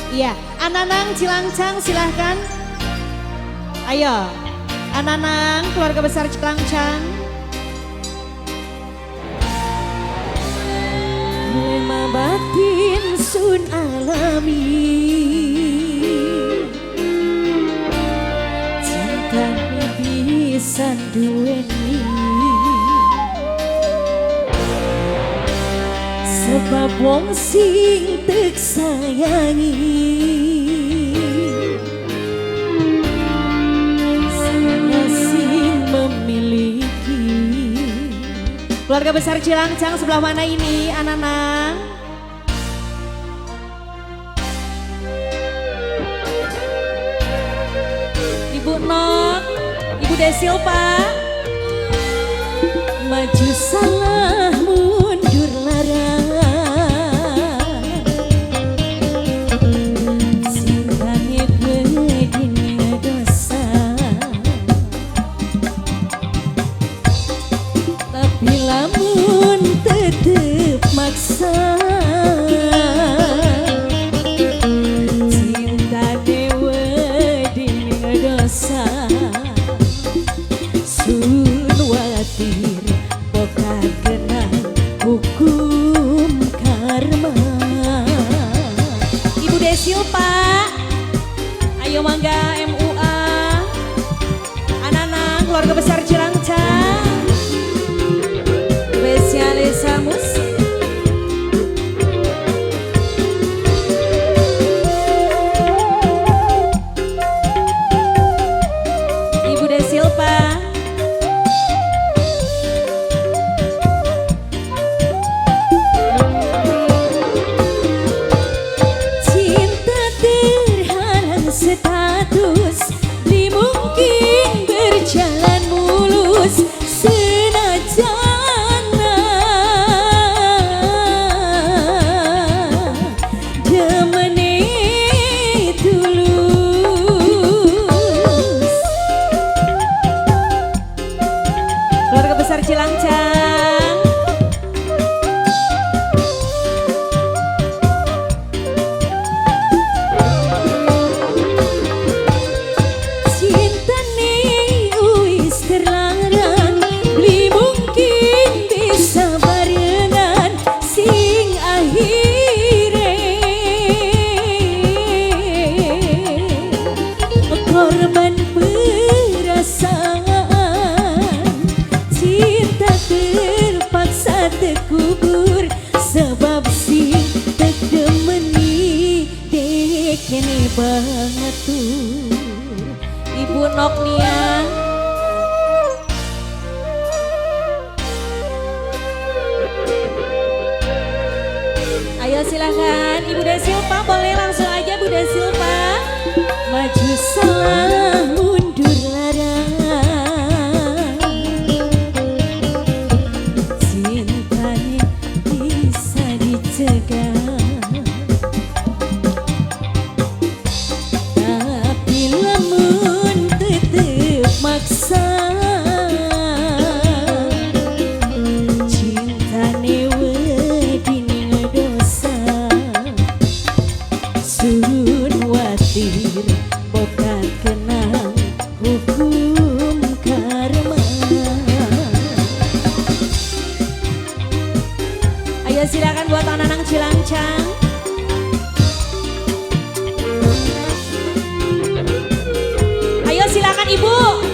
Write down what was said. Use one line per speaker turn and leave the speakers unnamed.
Iya, Ananang Cilangcang silahkan. Ayo, Ananang keluarga besar Cilangcang.
Lema batin sun alami, cinta bisa duweni, sebab wong sing tek sayangi saya sing memiliki.
Keluarga besar Cilangcang sebelah mana ini Ananang? Ibu Nok, Ibu Desilpa.
Maju salah mundur larang, cintane bedine dosa, tapi lamun tetep maksa, cintane wedine dosa. Sun watir bokat kena hukum karma.
Ibu Desilpa, ayo mangga MUA. Ananang keluarga besar Cilangcang. Spesialis musik. Ibu Desilpa.
Cinta terhalang status, li mungkin berjalan mulus senajana demene tulus.
Keluarga besar Cilangcang.
Cintane wis terlarang, beli mungkin bisa barengan sing akhire korban perasaan. Cinta terpaksa terkubur sebab sing tek demeni dekene batur.
Ibu Noknia. Ayo silahkan Ibu Desilpa, boleh langsung aja Bu Desilpa.
Maju salah mundur larang, cintanya bisa dicegah, tapi lamun tetep maksa, cintane wedine dosa. Sun watir bokat kena hukum karma.
Ayo silakan buat Ananang Cilangcang. Ayo silakan Ibu.